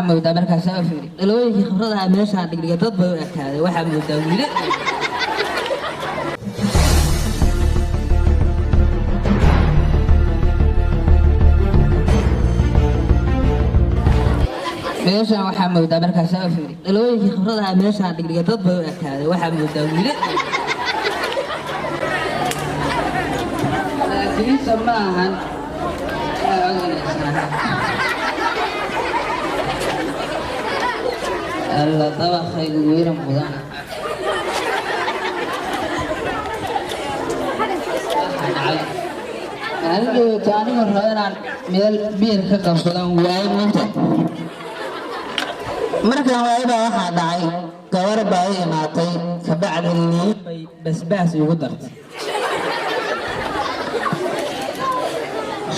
Waxaa moodaa markaas oo fiiri dhalooyinkii khibradaha meeshaan dhigdhiga dad bay u ekaaday. Waxaa moodaa wiile. Meeshaan waxaa moodaa markaas oo fiiri dhalooyinkii khibradaha meeshaan dhigdhiga dad bay u ekaaday. Waxaa moodaa wiile, laakiinse ma ahan. Waa oganaysaa. Alla, dabaqaygu weynan mudana. Waxaa dhacay maalin dhaweyto anigoo rabo inaan meel biir ka qabsado, waayo moogta markaan waayo baa waxaa dhacay gabar baa i imaatay, kabacdi liin bay basbaas igu dartay.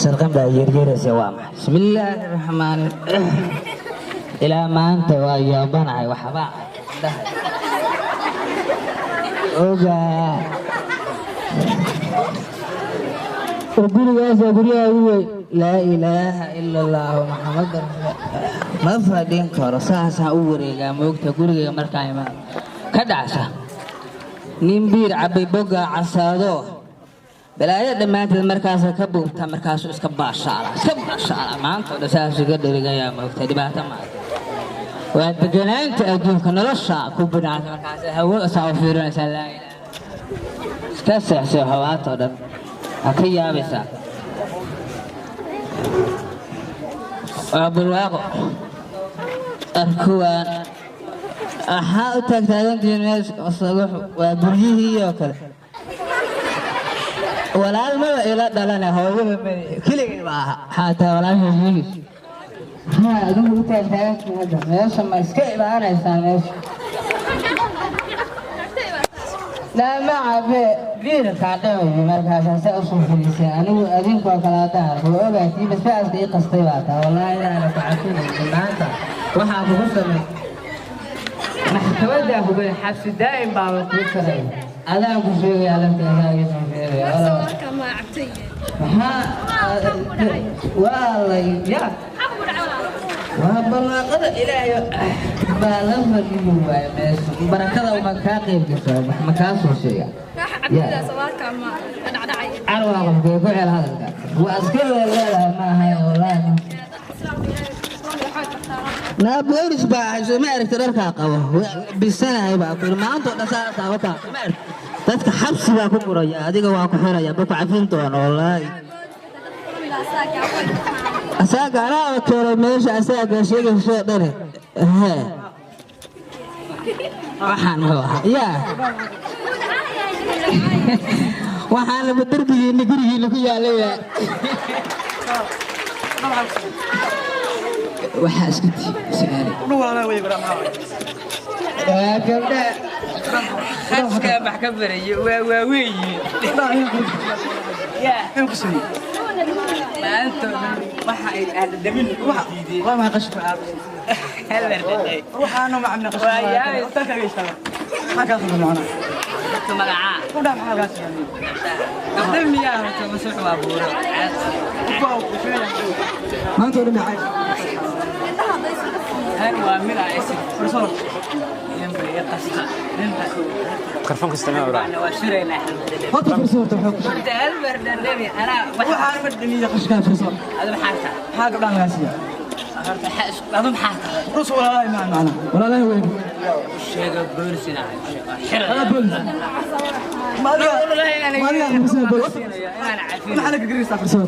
Sharqan baa yeeryeeraysa. Waa maxay? Bismillaahi raxmaani. Ilaa maanta waa yaabanahay. Waxbaa indhahay ogaa oo gurigaasa guryaha ugu weyn. Laa ilaaha ila allaahu Maxamada. Ma fadhin karo, saasaan u wareegaa moogta gurigayga markaan imaado. Ka dhacsa nin biir cabbay, boggaa casaado, balaayo dhammaanteed markaasa ka buubta, markaasuu iska baashaala, iska baashaala maanta oo dhan, saasuu iga dherigayaa moogta. Dhibaato maanta waa deganaanta adduunka, nolosha ku bidhaanta. Markaas hawada saa u fiirinaysaa, laa ilaaha, iska seexseexo maanta oo dhan, waa ka yaabaysaa. Waa barwaaqo. Arkuwaan waxaa u taagtaagantihiin meesha waa guryihii oo kale. Walaal maba ila dhalane, hooyaba ma keligay ba aha xataa walaasha sheegaysa. Maxaa adigu u taagtaagantihiin hadda meesha? Ma iska imaanaysaa meesha? Lama cabe biirkaa dhamayo. Markaasaan saa usoo fadhiisay anigu adinkoo kale haddaan arko, waa ogaatii basbaaska ii qastay baa taa. Wallaahi inaana ku cafinaynin maanta. Waxaa kugu samay maxkamadaa ku geli, xabsi daa'im baaba kuu saray. Adaan ku sheegaya lafteeda iisoo sheegaya. Maxaa waa la ya waa barwaaqada Ilaahay baa la fadhiyi waayo meesha. Barakada ma kaa qayb gasho, wax ma kaa soo sheega carwaa qofkee ku cel hadalka waa iska leeleedahay. Ma ahayn wallaahi. Naa boolis baa ahay, soo ma aragta dharkaa qabo bisanahay baa ku yidhi maanta oo dhan saasaa wataa. Ma aragta dadka xabsi baa ku guraya, adiga waa ku xiraya, ba ku cafin doona wallaahi. Asaaga anaa keenay meesha, asaaga sheegayso dhane. Hee, waxaan muxuu ahaa yaa waxaanaba derbigiina gurigiina ku yaalay. Waxaa isku su'aalay waa gabdha khaskaa wax ka barayo, waa waaweyn. Yaa maanta waxa ay aadadamin diideen. Waa maxay qashka aad? Waxaana macna qashka. Waa yaabay. Maxaa kaa soo macna? Dadka magacaa. U dhaaf, maxaa kaa soo? Gabdha miyaa horta masuux waa buuro. Maanta oo dhan maxay? Han waa mid aa isin. Farsoor. Ninba iga qasta. Ninba. Mikrofoonka isticmaal walaal. Waa shiraynaa. Horta farsoor wuxuu ku Horta hal mar dhandhami anaa waxa waxaan ma dhamiya qashka farsoor. Adu maxaa tahay? Maxaa gabdhahan lagaa siiyaa? Horta adu maxaa tahay? Rus walaalahay ma macna. Walaalahay weyn. Sheega boolis inaa. Hada boolis. Ma adiga ma adiga farsoor boolis. Inaan cafin. Maxaa laga garaysaa farsoor?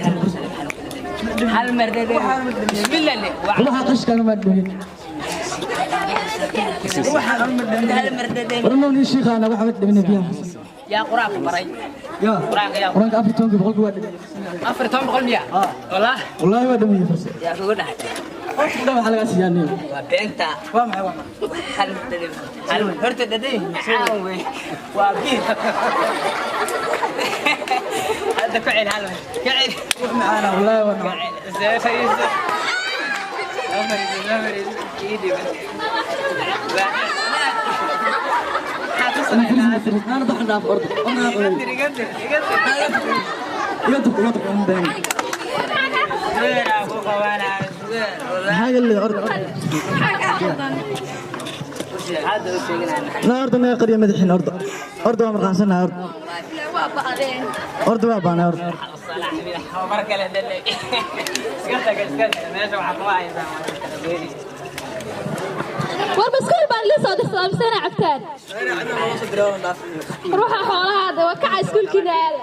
Hal mar dhandhami. Bismillah le. Waxa qashka ma dhamin. Waxaan ma dhamin. Hal mar dhandhami. Warma nin shiiqaana waxa ma dhamin biyaha. Yaa quraanka baray? Yaa. Quraanka yaa. Quraanka 14 boqolki waa dhamin. 14 boqol miyaa? Wallah. Wallaahi waa dhamin farsoor. Yaa kugu dhaxay. Horta gabdhaha maxaa lagaa siiyaa nin? Waa beenta. Waa maxay, waa maxay? Hal mar dhandhami. Hal mar horta dhandhami macaan wey. Waa biir. Hadda ku celi hal mar. Ku celi. Wax macaana wallaahi waa Ku macaan. celi. Soo fariiso. Soo fariiso, soo fariiso. Ii dhiban. Maxaa ku samaynaa hadda? Ana baxan dhaaf ordo. Ana Iga dir, iga dir, iga dir. Iga dur, iga dur, been. Weeraa ku qabanaa. Maxaa galay orda? Na orda naga qariya madaxiina orda. Orda waa marqaansanahay orda. Orda waa baanay orda. War maskuul baan la soo dirsadaa misena cabtaan ruuxa xoolahaada waa kaca iskuulkiina aada.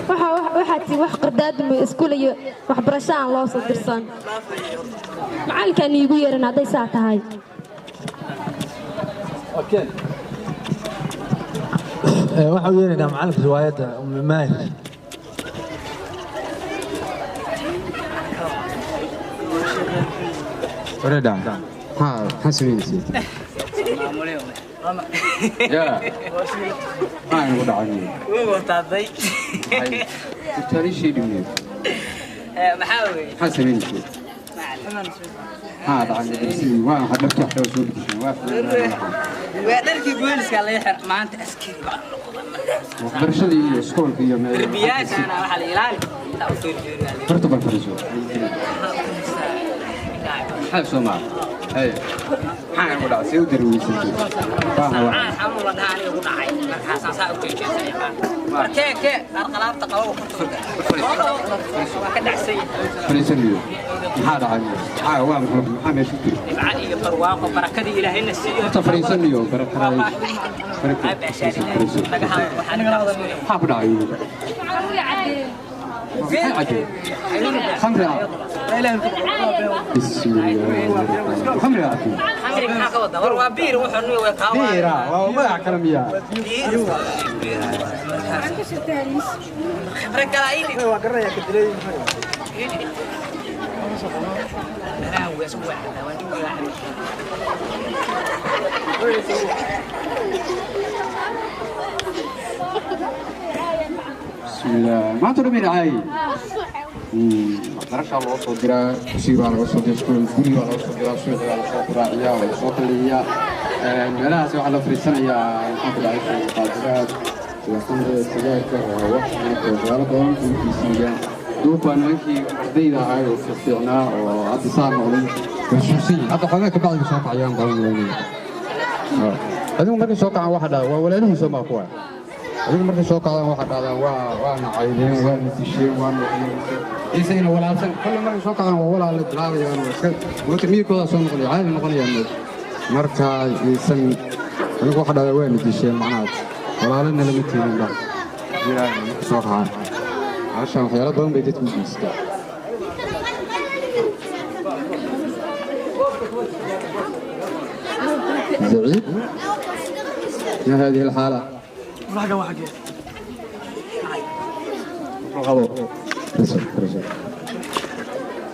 Waxaa tii wax qardaaduma iskuul iyo waxbarasho aan loo soo dirsan macalinkaan iigu yeeran hadday saa tahay. Waxaan u yeeraynaa macalinka riwaayadda Ummi Maahir. Wareedha, maxaa samaynaysid? Yaa, maxaa inagu dhacay? Taariishii dhibneed. Maxaa samaynaysid? Maxaa dhacay? Madrasadii waa waxaad dharkii waxdhaw soo bedesheen waa Waa dharkii booliska laga xir maanta askari baan noqday. Waxbarashadii iyo iskoolka iyo meel Darbiyaashana waxaa la ilaali intaa u fiirfiiriyaa. Horta bal fadhiiso. Maxaa soo maa hay, maxaa inagu dhacay? See u darweysantay? Baaha wax Aan xanuun la dhahaa aniga ku dhacay markaasaan saa u jeejeesanaya. War kee kee qarqalaabta qabo ku tuurta waa ka dhacsan yahay. Fadhiisanayo, maxaa dhacay? Maxaa waa maxaa meesha ku jira? Dhibca iyo barwaaqo barakadii ilaahayna siiyo. Horta fadhiisanayo, barakadaay maxaa ku dhacay? Maxay cadeen khamri ah? Bismillaah, khamri ah? Khamri maxaa ka wadaa? War waa biir wuxuu nuy way qaawaa. Biira waa magac kale miyaa? Khibrad kale ay dhig. Waa garanaya ka dilay. Bismillaah, maanta dhan dhacay waxbarashaa loo soo diraa, dugsiga baa laga soo diraa, iskuul guri baa laga soo diraa, suuqi baa lasoo quraaciyaa, waa lasoo qalliyaa, meelahaas waxaa la fariisanayaa. Maxaa ku dhacay? Qaadiraad sida khamriga, sigaarka, waa wax maanta waxyaalo badan u geysanayaan. Duub baa nimankii ardayda ahaa oo fiicnaa oo hadda saa noqday way suusan yihiin. Hadda xoogaa ka bacdi soo kacayaan badan weynaya. Adigu markay soo kacaan waxa dhacda waa walaalihii soo maa kuwa. Adigu markay soo kacdaan waxa dhacdaan waa waana caydeen, waana disheen, waana waxyeeliseen isagana walaalsan. Kolle markay soo kacdaan waa walaale bilaabayaan oo iska moota miyirkoodaa soo noqonaya, caadi noqonayaan moota. Marka isan adigu waxa dhacdaa waana disheen, macnaha walaalana lama tiinin ba jiraan. Markay soo kacaan hashaan waxyaalo badan bay dadku u geystaa. زعيم، ما هذه الحالة؟ Xaggan waa xaggee?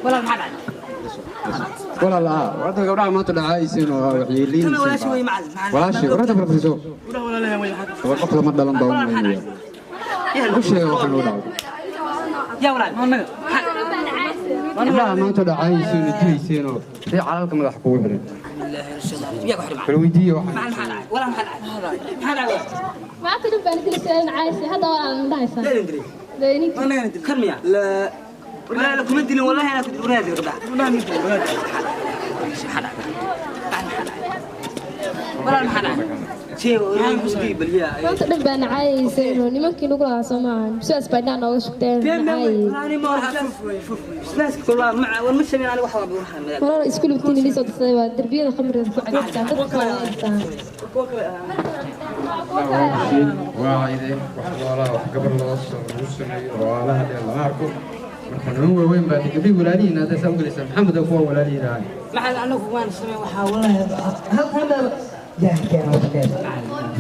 Walaal maxaa dhacay? Walaal warta gabdhaha maanta dhacaaysiin oo waxyeeliinaysiin. Walaashii wey macallin. Walaashii warta professor. Gabdhaha walaalahan wey maxaa? Gabar qof lama dhalan baa u malaynaya. U sheega waxaan u dhacay. Yaa walaal Gabdhaha maanta dhacaaysiin oo dilayseen oo rii calalka madaxa kugu xidhan. Yaa ku xidhi? Bal weydiiye waxaan. Macallin maxaa dhacay? Walaal maxaa dhacay? Maxaa dhacay? Maanta dhan baan diliseen caayse hadda waa aan dhahaysaa Anagana dilay. Kan miya? Walaal kuma dilin, wallahi anaa ku dilin, walaal dilin gabdhaha. Gabdhaha mid dilay, walaal. Maxaa dhacay? Walaal maxaa dhacay? Sheeg bal yaa. Maanta dhan baan caayaysay inuu nimankii nagu lahaa soo maahan sidaas baa dhinacna nooga shugteen caayay. Walaal iskuul intiin ilii soo dirsaday waa darbiyada khamriga ku cabistaan dadka kale. Waa heshiin, waa caydeen, wax noolaa wax gabar loo soo lagu sameeyo oo aalaha dheer lama arko. Marka niman waaweyn baa gabdhihii walaalihiin hadday saa u gelaysaa Maxamed oo kuwa walaalihiin ahay. Maxaa anagu waan samey waxaa walahi Halkan jaahkeena wax dheer.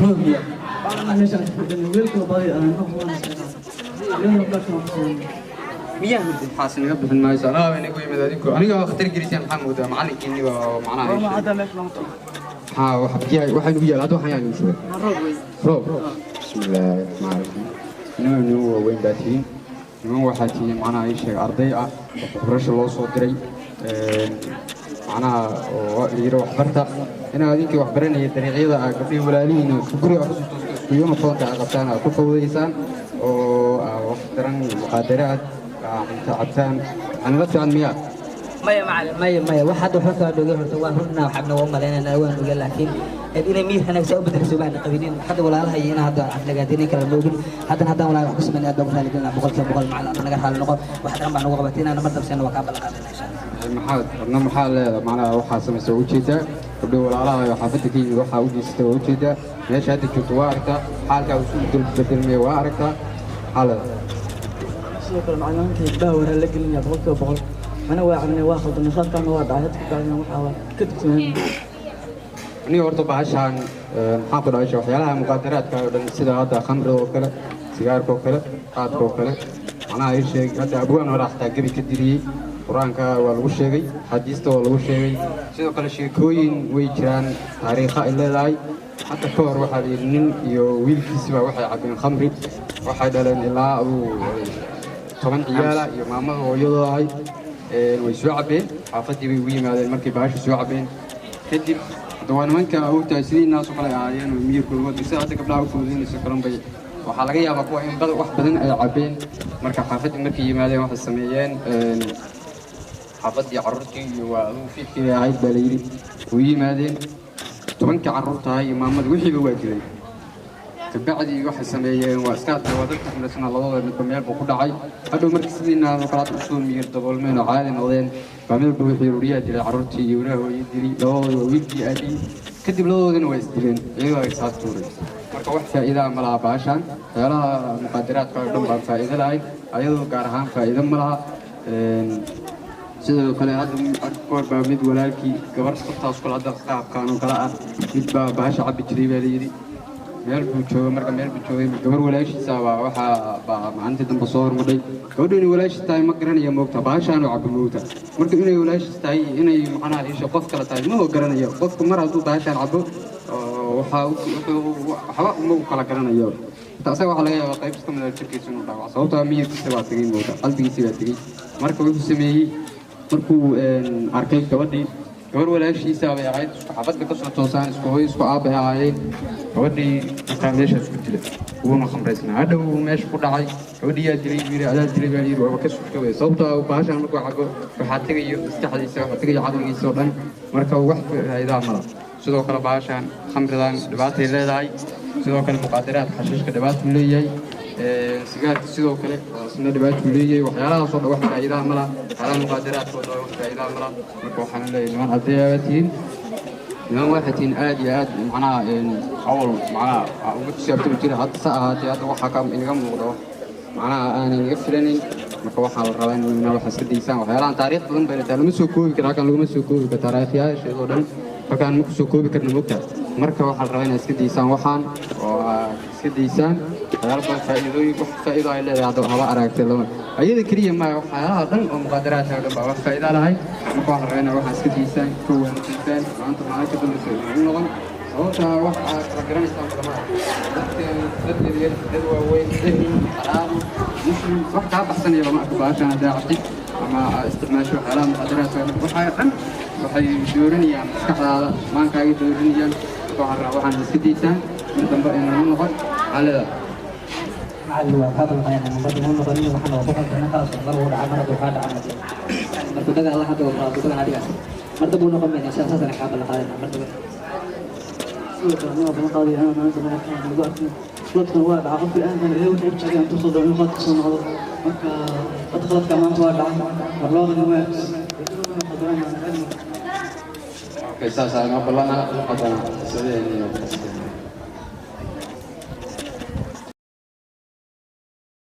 Roogiya. Meeshaan wiilka badi aan ku miyaa hurday? Waxaas naga bixin maayo anaa inagu yimid adinku aniga waa khatar geliseen. Maxaa moodaa macalinkiinni baa macnaha ii sheegay. Hadda meesha lama tago. Maxaa wax biyaha waxaa inugu yaala hadda waxaan yaa inugu shubay roob. Bismillaahi raxmaani raxiim. Niman niman waaweyn baa tihiin, niman waxaa tihiin macnaha ii sheeg arday ah oo waxbarasho loo soo diray, macnaha oo la yidhi waxbarta inaad idinkii waxbaranaya dariiqyada aa gabdhihii walaalihiin isku guriga kusoo toosto isku uniformka aa qabtaan aa ku fawdaysaan. Oo wax daran muqaadaraad cunto cabtaan waxaan la fiican miyaa? Maya macalin, maya maya, wax hadda waxba kala dhogay. Horta waan runaa, waxabna waa umalaynayna, waan ogaa, laakiin inay miyirka naga saa u bedelso baan qabinin. Hadda walaalaha iyo inaan hadda aflagaadinin kala moogin. Haddana haddaan walaalaha wax ku sameyn, aad baan ku raali gelinaa 100%. Macalin, hadda naga raali noqo, wax daran baa nagu qabatay. Inaan mar damseena waa kaa ballan qaadayna, insha Allah. Maxaad adna maxaa leedahay? Macnaha waxaa samaysa waa ujeedaa, gabdho walaalaha iyo xaafadda ka yimid waxaa u geysatay waa ujeedaa, meesha hadda joogto waa aragtaa, xaalkaa isu bedelmaya waa aragtaa. Maxaa leedahay? Sidoo kale macallimiinta gabdhaha waraa la gelinaya 100%. Ana waa cabnay, waa khaldanay, khaladkaana waa dhacay. Hadda kabacdina waxaa waa ka digtoonaan. Aniga horta bahashaan maxaan ku dhahay, waxyaalaha muqaadaraadka oo dhan, sida hadda khamrida oo kale, sigaarka oo kale, qaadka oo kale, macnaha ii sheeg, hadda abwaan hore xataa gebi ka diriyey, Qur-aanka waa lagu sheegay, xadiista waa lagu sheegay, sidoo kale sheekooyin way jiraan, taariikha ay leedahay. Hadda ka hor waxaa la yidhi nin iyo wiilkiisiba waxay cabbeen khamri, waxay dhaleen ilaa aduu 10 ciyaala iyo maamada hooyadoo ahay. Way soo cabbeen, xaafaddii bay ugu yimaadeen. Markay bahasha soo cabbeen kadib, hadda waa nimanka ogtahay sidii naas oo kale ay ahaayeen oo miyirkooda wada sida hadda gabdhaha u fududaynayso kalan bay, waxaa laga yaabaa kuwa in badan wax badan ay cabbeen. Marka xaafaddii markay yimaadeen waxay sameeyeen xaafaddii carruurtii iyo waa adugu fiidkii bay ahayd baa la yidhi way yimaadeen, 10kii carruurtahay iyo maamadii wixiiba waa dilay. Kabacdi waxay sameeyeen waa iska waa dad taxmilaysana, labadooda midba meel buu ku dhacay. Hadhow markii sidii naadoo kale hadda usoo miyir daboolmeen oo caadi noqdeen baa mid walba wixii wariyaa dilay carruurtii iyo walaha hooyay dilay, labadooda waa wiilkii aabihii. Kadib labadoodina waa isdileen iyagoo ay saas tuuray. Marka wax faa'iidaa ma laha baashaan, waxyaalaha muqaadaraadka oo dhan baan faa'iido lahayn, ayadoo gaar ahaan faa'iido ma laha. Sidoo kale hadda koor baa mid walaalkii gabar sabtaas kale hadda qaabkaan oo kale ah mid baa bahasha cabbi jiray baa layidhi. Meel buu joogay, marka meel buu joogay gabar walaashiisa baa waxaa baa maalintii dambe soo hormadhay. Gabadhu inay walaashiis tahay ma garanaya, moogta bahashaanu cabbo moogta. Marka inay walaashiis tahay, inay macnaha isha qof kale tahay ma garanayo. Qofku mar hadduu bahashaan cabbo waxaa wuxuu waxba uma u kala garanayo. Horta asaga waxaa laga yaabaa qayb ka mid ah jirkiisa inuu dhaawac, sababtoo ah miyirkiisa baa tegey moogta, qalbigiisa baa tegey. Marka wuxuu sameeyey markuu arkay gabadhii, gabar walaashiisa bay ahayd, isku xaafadda ka soo toosaan, isku hooyo isku aabay ahaayeen. Gabadhii markaa meeshaas ku dilay, wuuna khamraysnaa. Hadhow meesha ku dhacay, gabadhii yaa dilay buu yidhi, adaa dilay baa yidhi, waaba ka sugtay. Sababtoo ah bahashan markuu cabo waxaa tegayo maskaxdiisa, waxaa tegayo caqligiisa oo dhan. Marka wax faa'iidaa mala. Sidoo kale bahashan khamridan dhibaatay leedahay, sidoo kale muqaadaraadka xashiishka dhibaatuu leeyahay, sigaarka sidoo kale waa isna dhibaatuu leeyahay. Waxyaalahaas oo dhan wax faa'iidaa ma laha, waxyaalaha muqaadaraadka oo dhan wax faa'iidaa ma laha. Marka waxaan leeyahay niman ardayaa tihiin, niman waxay tihiin aad iyo aad macnaha awal macnaha ugu tisaabtami jira, hadda sa ahaatee hadda waxaa ka inaga muuqda wax macnaha aanan iga filanayn. Marka waxaa la rabaa in waxa iska daysaan waxyaalahan. Taariikh badan bay leedahay, lama soo koobi kara halkan, laguma soo koobi karo taariikhyaasheeda oo dhan halkaan ma kusoo koobi karna mogtahay. Marka waxaa la rabaa inaad iska daysaan waxaan oo aad iska daysaan waxyaalo badan. Faa'iidooyin wax faa'iido ay leedahay hadda haba aragtay lama ayada keliya maaha, waxyaalaha dhan oo muqaadaraadka oo dhan baa wax faa'iido lahay. Marka waxaa la rabaa inaad waxaan iska daysaan, ka waantiisaan, maanta maalin ka dambaysa idin noqon, sababtaa wax aad kala garanaysaan lama dadka, dad yaryar, dad waaweyn, ehel, qaraabo, muslim, wax kaa baxsanaya lama arko. Baashaan haddaa cabtid ama aad isticmaasho waxyaalaha muqaadaraadka oo dhan, waxaa dhan waxay doorinayaan maskaxdaada, maankaagay doorinayaan. Marka waxaa rabaa waxaan iska daysaan, mar dambe aynan u noqon. Maxaa leedahay? Macallin, waa kaa balqaynaa, mar dambe u noqonin. Waxaan waa ku qaldanay, khalas, mar wuu dhacay, mar hadduu kaa dhacay marka daga Allah hadda waa dubadan adigaas, mar dambe u noqon mayna insha Allah, saasaan kaa ballan mar dambe. Sidoo kale anigoo balan qaadaya inaan maalinta markaan lagu arkin qaladkan waa dhacay. Qofka aadan ilaahay wuxuu u jecel yahay intuu soo daro inuu qalad kasoo noqdo. Marka hadda qaladka maanta waa dhacay, mar labaadna waa Okay, saasaa inoo ballana haddana qisadeeni.